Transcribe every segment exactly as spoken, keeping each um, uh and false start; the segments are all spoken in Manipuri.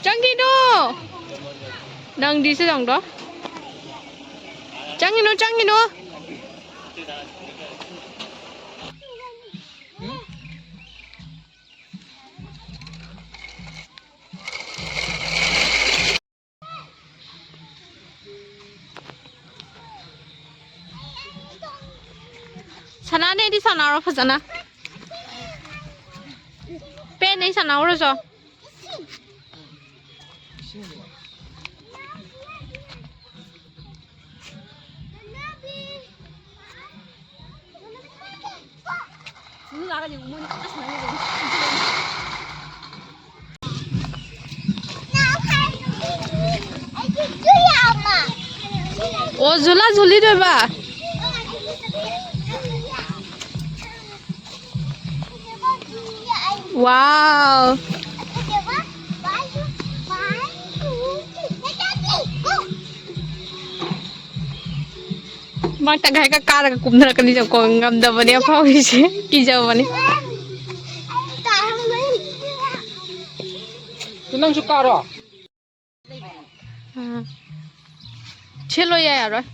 ꯆꯪꯒꯤꯅꯣ꯫ ꯅꯪꯗꯤ ꯁꯤ ꯆꯪꯗꯣ꯫ ꯆꯪꯒꯤꯅꯣ, ꯆꯪꯒꯤꯅꯣ꯫ ꯁꯅꯥꯅꯦꯗꯤ ꯁꯥꯟꯅꯔꯣ ꯐꯖꯅ꯫ ꯄꯦꯟꯅ ꯑꯩ ꯁꯥꯟꯅꯍꯧꯔꯁꯨ꯫ ꯑꯣ, ꯖꯨꯂꯥ ꯖꯨꯂꯤꯗꯣꯏꯕ꯫ ꯋꯥꯎ꯫ ꯃꯥ ꯇꯪꯈꯥꯏꯒ ꯀꯥꯔꯒ ꯀꯨꯝꯊꯔꯛꯀꯅꯤ, ꯆꯪꯀꯣ ꯉꯝꯗꯕꯅꯦ ꯑꯐꯥꯎꯕꯤꯁꯦ, ꯀꯤꯖꯕꯅꯦ꯫ ꯅꯪꯁꯨ ꯀꯥꯔꯣ꯫ ꯎꯝ꯫ ꯁꯦꯠꯂꯣ ꯌꯥꯔꯣꯏ꯫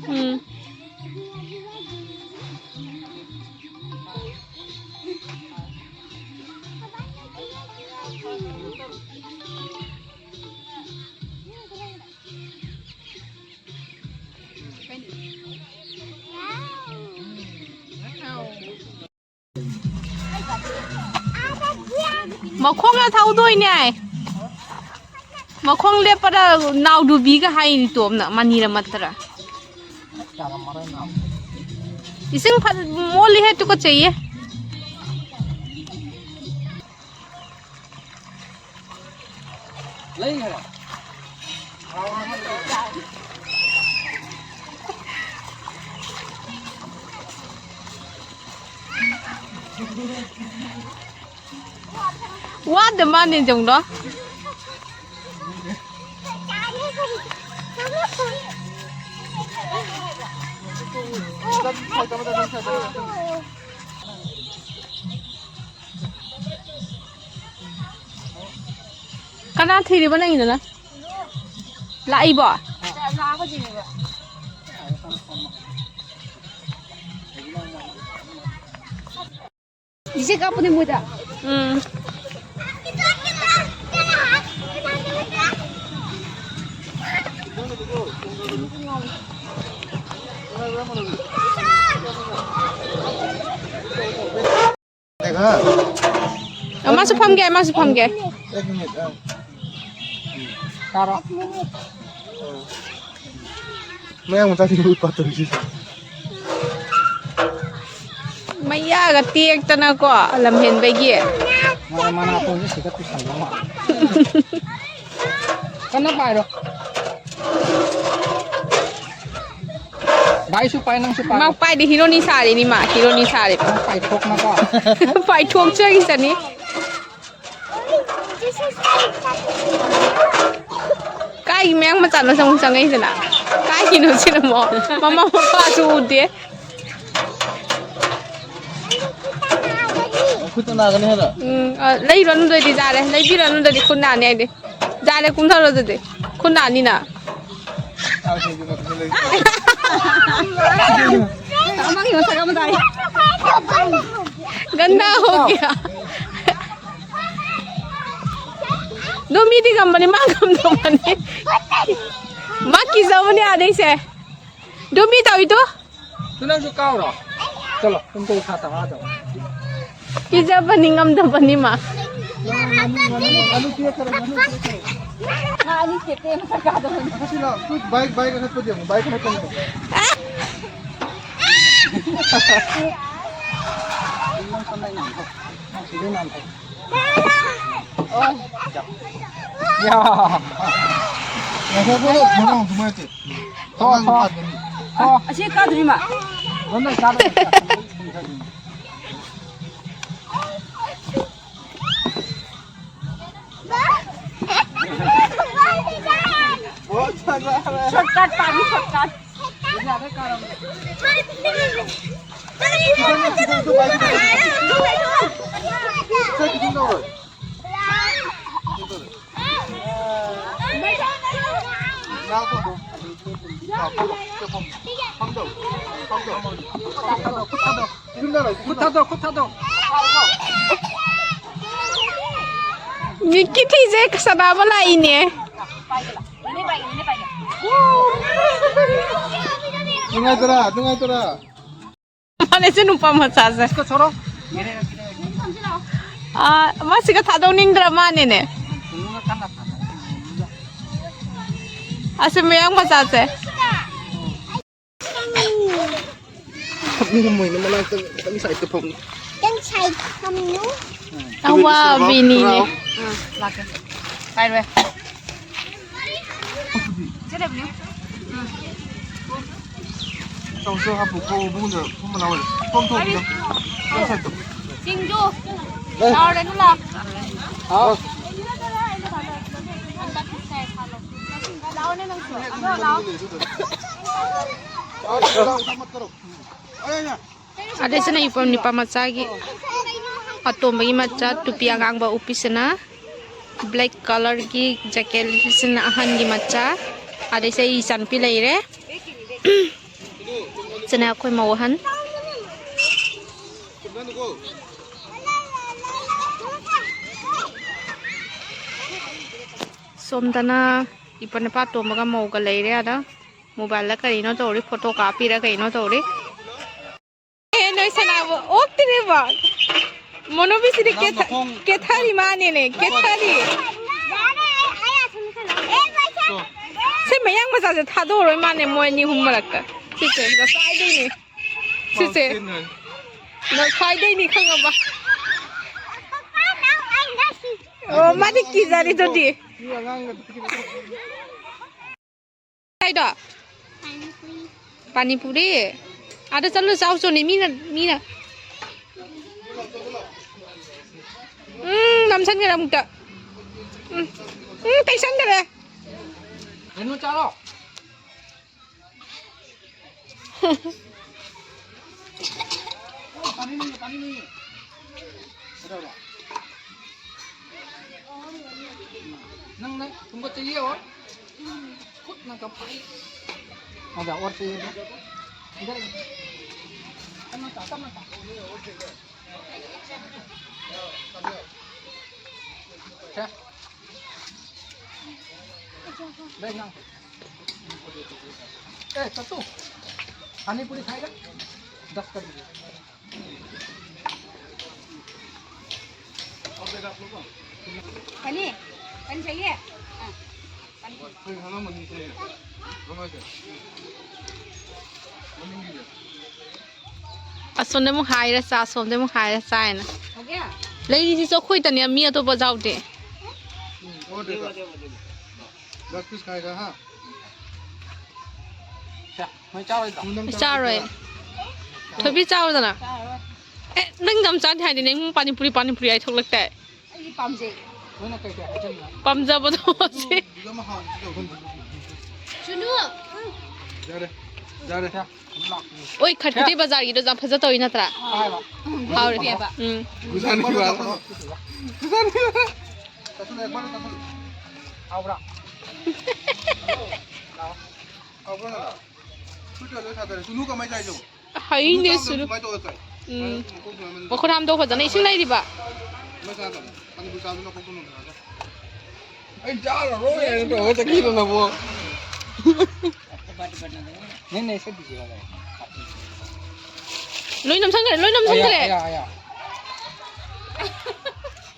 ꯎꯝ꯫ ꯃꯈꯣꯡꯅ ꯊꯧꯗꯣꯏꯅꯦ꯫ ꯃꯈꯣꯡ ꯂꯦꯞꯄꯗ ꯅꯥꯎꯗꯨꯕꯤꯒ ꯍꯥꯏꯅꯤ ꯇꯣꯝꯅ, ꯃꯅꯤꯔ ꯃꯠꯇꯔ꯫ ꯏꯁꯤꯡ ꯐꯖ ꯃꯣꯠꯂꯤꯍꯦ, ꯇꯨꯀꯠꯆꯩꯌꯦ꯫ ꯂꯩꯈꯔꯦ꯫ What the money, Jung Do? ꯀꯅꯥ ꯊꯤꯔꯤꯕ ꯅꯪꯒꯤꯗꯨꯅ? ꯂꯥꯛꯏꯕꯣ? ꯏꯆꯦ ꯀꯥꯞꯄꯅꯦ ꯃꯣꯏꯗ꯫ ꯎꯝ꯫ ꯑ, ꯃꯥꯁꯨ ꯐꯝꯒꯦ, ꯃꯥꯁꯨ ꯐꯝꯒꯦ꯫ एक मिनट, ꯑ꯫ ꯆꯥꯔꯣ꯫ ꯃꯌꯥꯡ ꯃꯆꯥꯁꯤꯡꯕꯨ ꯎꯠꯄ ꯇꯧꯔꯤꯁꯤ꯫ ꯃꯌꯥꯒ ꯇꯦꯛꯇꯅꯀꯣ, ꯂꯝꯍꯦꯟꯕꯒꯤ꯫ ꯃꯥꯅ ꯃꯅꯥꯇꯣꯟꯁꯦ ꯁꯤꯒ ꯇꯨꯁꯟꯕ ꯃꯥꯜꯂꯦ꯫ ꯀꯟꯅ ꯄꯥꯏꯔꯣ꯫ ꯚꯥꯏꯁꯨ ꯄꯥꯏ, ꯅꯪꯁꯨ ꯄꯥꯏ꯫ ꯃꯥ ꯄꯥꯏꯗꯤ ꯍꯤꯔꯣꯅꯤ ꯁꯥꯔꯤꯅꯤ ꯃꯥ, ꯍꯤꯔꯣꯅꯤ ꯁꯥꯔꯤ꯫ ꯅꯪ ꯄꯥꯏꯊꯣꯛꯅꯀꯣ꯫ ꯄꯥꯏꯊꯣꯛꯆꯈꯤꯁꯅꯤ꯫ ꯀꯥꯏꯒꯤ ꯃꯌꯥꯡ ꯃꯆꯥꯅꯣ ꯆꯪ-, ꯆꯪꯉꯛꯏꯁꯤꯅ? ꯀꯥꯏꯒꯤꯅꯣ ꯁꯤꯅ ꯑꯃꯨꯛ? ꯃꯃꯥ ꯃꯄꯥꯁꯨ ꯎꯗꯦ꯫ ꯈꯨꯠꯇ ꯅꯥꯒꯅꯤ ꯍꯥꯏꯔꯣ? ꯎꯝ, ꯑ, ꯂꯩꯔꯨꯔꯅꯨꯗꯣꯏꯗꯤ ꯌꯥꯔꯦ, ꯂꯩꯕꯤꯔꯅꯨꯗꯣꯏꯗꯤ ꯈꯨꯠ ꯅꯥꯅꯤ ꯍꯥꯏꯗꯤ꯫ ꯌꯥꯔꯦ, ꯀꯨꯝꯊꯔꯣ ꯑꯗꯨꯗꯤ꯫ ꯈꯨꯠ ꯅꯥꯅꯤꯅ꯫ ꯑꯃꯒꯤ ꯃꯁꯛ ꯑꯃ ꯇꯥꯏ꯫ ꯒꯟꯗꯥ ꯍꯣ ꯒꯌꯥ꯫ ꯑꯗꯣ ꯃꯤꯗꯤ ꯉꯝꯕꯅꯤ, ꯃꯥ ꯉꯝꯗꯧꯕꯅꯤ꯫ ꯃꯥ ꯀꯤꯖꯕꯅꯤ ꯑꯥꯗꯩꯁꯦ꯫ ꯑꯗꯣ ꯃꯤ ꯇꯧꯏꯗꯣ꯫ ꯅꯪꯁꯨ ꯀꯥꯎꯔꯣ꯫ ꯆꯠꯂꯣ, ꯄꯨꯡ ꯇꯔꯨꯛ ꯁꯥ ꯇꯔꯥꯗ꯫ ꯀꯤꯖꯕꯅꯤ, ꯉꯝꯗꯕꯅꯤ ꯃꯥ꯫ ꯉꯥꯅꯨ, ꯉꯥꯅꯨ, ꯉꯥꯅꯨ ꯄꯤꯔꯛꯈꯔꯣ, ꯉꯥꯅꯨ ꯄꯤꯔꯛꯈꯔꯣ꯫ ꯉꯥ ꯑꯅꯤ ꯁꯦꯠꯇꯦ, ꯃꯊꯛ ꯀꯥꯗꯕꯅꯤ꯫ ꯁꯤ ꯂꯥꯎ, ꯁꯤ ꯕꯥꯏꯛ, ꯕꯥꯏꯛ ꯑꯅꯛꯄꯗ ꯌꯦꯡꯉꯨ, ꯕꯥꯏꯛ ꯑꯅꯛꯄꯗ ꯌꯦꯡꯉꯨ꯫ ꯌꯥ꯫ ꯉꯥꯏꯈꯣ, ꯉꯥꯏꯈꯣ, ꯉꯥꯏꯈꯣ, ꯉꯥꯏꯈꯣ꯫ ꯊꯣꯛ, ꯊꯣꯛ꯫ ꯊꯣꯛ꯫ ꯑꯁꯤ ꯀꯥꯗꯣꯔꯤ ꯃꯥ꯫ ꯂꯣꯟꯅ ꯀꯥꯗꯣꯔꯤ꯫ Shortcut ꯄꯥꯝꯃꯤ, shortcut꯫ ꯈꯨꯠ ꯊꯥꯗꯣꯛ, ꯈꯨꯠ ꯊꯥꯗꯣꯛ꯫ ꯃꯤꯀꯤ ꯊꯤꯁꯦ ꯁꯥꯟꯅꯕ ꯂꯥꯛꯏꯅꯦ꯫ ꯅꯨꯡꯉꯥꯏꯇꯔꯥ? ꯅꯨꯡꯉꯥꯏꯇꯔꯥ? ꯃꯥꯅꯦ, ꯁꯤ ꯅꯨꯄꯥ ꯃꯆꯥꯁꯦ꯫ ꯑꯥ, ꯃꯥꯁꯤꯒ ꯊꯥꯗꯣꯛꯅꯤꯡꯗ꯭ꯔ ꯃꯥꯅꯦꯅꯦ꯫ ꯑꯁꯤ ꯃꯌꯥꯡ ꯃꯆꯥꯁꯦ꯫ ꯐꯝꯅꯤꯡꯉꯝꯃꯣꯏꯅ ꯃꯅꯥꯛꯇ ꯈꯤꯇꯪ ꯁꯥꯏꯠꯇ ꯐꯝ꯫ ꯈꯤꯇꯪ ꯁꯥꯏꯠ ꯐꯝꯅꯨ꯫ ꯑꯋꯥꯕꯤꯅꯤꯅꯦ꯫ ꯂꯥꯛꯑꯣ꯫ ꯄꯥꯏꯔꯣꯏ꯫ ꯆꯦ ꯗꯕ꯭ꯂꯤꯎ꯫ ꯆꯧꯁꯨ ꯍꯥꯞꯄꯨ, ꯀꯣ ꯏꯕꯨꯡꯗ ꯐꯝꯕ ꯂꯥꯛꯑꯣ꯫ ꯐꯝ ꯊꯣꯛꯑꯣ ꯈꯤꯇꯪ꯫ ꯈꯤꯇꯪ ꯁꯥꯏꯠꯇꯣ꯫ ꯁꯤꯡꯖꯨ꯫ ꯑꯦ꯫ ꯂꯥꯛꯑꯣꯔꯦ, ꯑꯗꯨ ꯂꯥꯛꯑꯣ꯫ ꯍꯥꯎ꯫ ꯂꯥꯛꯑꯣꯅꯦ ꯅꯪꯁꯨ꯫ ꯑꯗꯣ ꯂꯥꯛꯑꯣ꯫ ꯑꯗꯩꯁꯤꯅ ꯏꯄꯝ ꯅꯤꯄꯥ ꯃꯆꯥꯒꯤ ꯑꯇꯣꯝꯕꯒꯤ ꯃꯆꯥ ꯇꯨꯄꯤ ꯑꯉꯥꯡꯕ ꯎꯞꯄꯤꯁꯤꯅ, ꯕ꯭ꯂꯦꯛ ꯀꯂꯔꯒꯤ ꯖꯦꯀꯦꯠꯁꯤꯅ ꯑꯍꯟꯒꯤ ꯃꯆꯥ꯫ ꯑꯗꯩꯁꯦ ꯑꯩ ꯏꯆꯥꯅꯨꯄꯤ ꯂꯩꯔꯦ꯫ ꯁꯤꯅ ꯑꯩꯈꯣꯏ ꯃꯧ ꯑꯍꯟ꯫ ꯁꯣꯝꯗꯅ ꯏꯄꯥ ꯅꯨꯄꯥ ꯇꯣꯝꯕꯒ ꯃꯧꯒ ꯂꯩꯔꯦ ꯑꯗ꯫ ꯃꯣꯕꯥꯏꯜꯗ ꯀꯔꯤꯅꯣ ꯇꯧꯔꯤ, ꯐꯣꯇꯣ ꯀꯥꯞꯄꯤꯔ ꯀꯩꯅꯣ ꯇꯧꯔꯤ꯫ ꯑꯦ, ꯅꯣꯏ ꯁꯅꯥꯕꯨ ꯑꯣꯛꯇ꯭ꯔꯤꯕꯣ? ꯃꯣꯅꯣꯕꯤꯁꯤꯗꯤ ꯅꯪ ꯀꯦꯊ-, ꯃꯈꯣꯡ ꯀꯦꯊꯔꯤ ꯃꯥꯅꯦꯅꯦ, ꯀꯦꯊꯔꯤ꯫ ꯇꯣ꯫ ꯁꯤ ꯃꯌꯥꯡ ꯃꯆꯥꯁꯦ ꯊꯥꯗꯣꯛꯑꯔꯣꯏ ꯃꯥꯅꯦ, ꯃꯣꯏ ꯑꯅꯤ ꯑꯍꯨꯝ ꯃꯔꯛꯇ꯫ ꯁꯤꯁꯦ, ꯉꯁꯥꯏꯗꯩꯅꯦ꯫ ꯁꯤꯁꯦ꯫ ꯉꯁꯥꯏꯗꯩꯅꯤ ꯈꯪꯉꯕ? ꯑꯣ, ꯃꯥꯗꯤ ꯀꯤꯖꯔꯤꯗꯨꯗꯤ꯫ ꯃꯤ ꯑꯉꯥꯡꯒ ꯀꯥꯏꯗꯣ? ꯄꯥꯅꯤꯄꯨꯔꯤ꯫ ꯑꯥꯗ ꯆꯠꯂꯨ ꯆꯥꯎ ꯆꯣꯅꯤ ꯃꯤꯅ, ꯃꯤꯅ꯫ ꯎꯝ, ꯅꯝꯁꯟꯈ꯭ꯔꯦ ꯑꯃꯨꯛꯇ꯫ ꯎꯝ, ꯎꯝ, ꯇꯩꯁꯟꯈ꯭ꯔꯦ꯫ ꯀꯩꯅꯣ ꯆꯥꯔꯣ꯫ ꯅꯪ, ꯅꯪ, ꯊꯨꯝꯒ ꯆꯤꯅꯤ ꯌꯥꯎꯔꯣ? ꯈꯨꯠ आजा, और चाहिए क्या? इधर, इधर। तब मत आ, तब मत आ। क्या? बैठ ना। ए, सत्तू, पानी पूरी खाएगा? दस कर दीजिए। पानी, पानी चाहिए? हाँ, पानी। ꯑꯁꯣꯝꯗ ꯑꯃꯨꯛ ꯍꯥꯏꯔ ꯆꯥ, ꯑꯁꯣꯝꯗ ꯑꯃꯨꯛ ꯍꯥꯏꯔ ꯆꯥꯏꯅ꯫ हो गया? ꯂꯩꯔꯤꯁꯤꯁꯨ ꯑꯩꯈꯣꯏ ꯇꯅꯤ, ꯃꯤ ꯑꯇꯣꯞꯄ ꯌꯥꯎꯗꯦ꯫ दस पीस खाएगा, हाँ। ꯆꯥꯔꯣꯏ꯫ ꯊꯣꯏꯕꯤ, ꯆꯥꯔꯣꯗꯅ꯫ ꯑꯦ, ꯅꯪ ꯌꯥꯝ ꯆꯥꯗꯦ ꯍꯥꯏꯗꯤ ꯅꯪ ꯄꯥꯅꯤꯄꯨꯔꯤ, ꯄꯥꯅꯤꯄꯨꯔꯤ ꯍꯥꯏ ꯊꯣꯛꯂꯛꯇꯥꯏ꯫ ꯑꯩꯗꯤ ꯄꯥꯝꯖꯩ꯫ ꯄꯥꯝꯖꯕꯗꯣ ꯁꯤ꯫ ꯆꯨꯅꯨ꯫ ꯌꯥꯔꯦ, ꯌꯥꯔꯦ꯫ ꯑꯣꯏ, ꯈꯠꯈꯠꯇꯤ ꯕꯖꯥꯔꯒꯤꯗꯣ ꯌꯥꯝ ꯐꯖ ꯇꯧꯏ ꯅꯠꯇ꯭ꯔꯥ? ꯍꯥꯎꯔꯦ꯫ ꯄꯦꯕ꯫ ꯎꯝ꯫ ꯒꯨꯖꯥꯅꯤ ꯕꯥꯔꯣ꯫ ꯒꯨꯖꯥꯅꯤ ꯕꯥꯔꯣ꯫ ꯆꯠꯊꯣꯛꯂꯦ, ꯐꯔꯦ, ꯆꯠꯊꯣꯛꯂꯦ꯫ ꯍꯥꯎꯕ꯭ꯔꯥ? ꯍꯥꯎꯕ꯭ꯔꯥ, ꯗꯥꯗꯥ? ꯐꯨꯠꯇ ꯂꯣꯏ ꯊꯥꯗꯔꯦ꯫ ꯁꯨꯅꯨ ꯀꯃꯥꯏ ꯆꯥꯏꯅꯣ? ꯍꯩꯅꯦ ꯁꯨꯅꯨ ꯆꯥꯕꯗꯤ ꯁꯨꯅꯨ꯫ ꯀꯃꯥꯏ ꯇꯧꯔ ꯆꯥꯏ? ꯎꯝ꯫ ꯃꯈꯨꯠ ꯍꯥꯝꯗꯣꯛꯑꯣ ꯐꯖꯅ, ꯏꯁꯤꯡ ꯂꯩꯔꯤꯕ? ꯀꯃꯥꯏ ꯆꯥꯗꯕꯅꯣ? ꯄꯥꯅꯤꯄꯨꯔꯤ ꯆꯥꯕꯗꯨꯅ ꯀꯣꯛꯇ ꯅꯣꯟꯊꯔꯒ꯫ ꯑꯩ ꯆꯥꯔꯔꯣꯏ ꯍꯥꯏꯅ ꯇꯧꯔ ꯆꯠꯈꯤꯗꯅꯕꯣ꯫ नहीं, नहीं, ऐसे दीजिए वाला है। ꯂꯣꯏ ꯅꯝꯁꯟꯈ꯭ꯔꯦ, ꯂꯣꯏ ꯅꯝꯁꯟꯈ꯭ꯔꯦ꯫ ꯑꯌꯥ, ꯑꯌꯥ, ꯑꯌꯥ꯫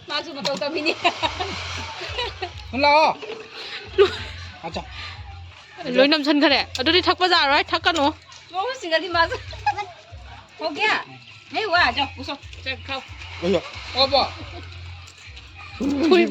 ꯃꯥꯁꯨ ꯃꯇꯧ ꯇꯝꯃꯤꯅꯦ꯫ ꯂꯥꯛꯑꯣ꯫ ꯑꯠꯆꯥ꯫ ꯂꯣꯏ ꯅꯝꯁꯟꯈ꯭ꯔꯦ꯫ ꯑꯗꯨꯗꯤ ꯊꯛꯄ ꯌꯥꯔꯣꯏ, ꯊꯛꯀꯅꯨ꯫ ꯃꯍꯨꯠ ꯁꯤꯡꯒꯗꯤ ꯃꯥꯁꯨ꯫ हो गया? नहीं हुआ, जाओ, घुसो। चल, खाओ। भैया। पापा। Full, full.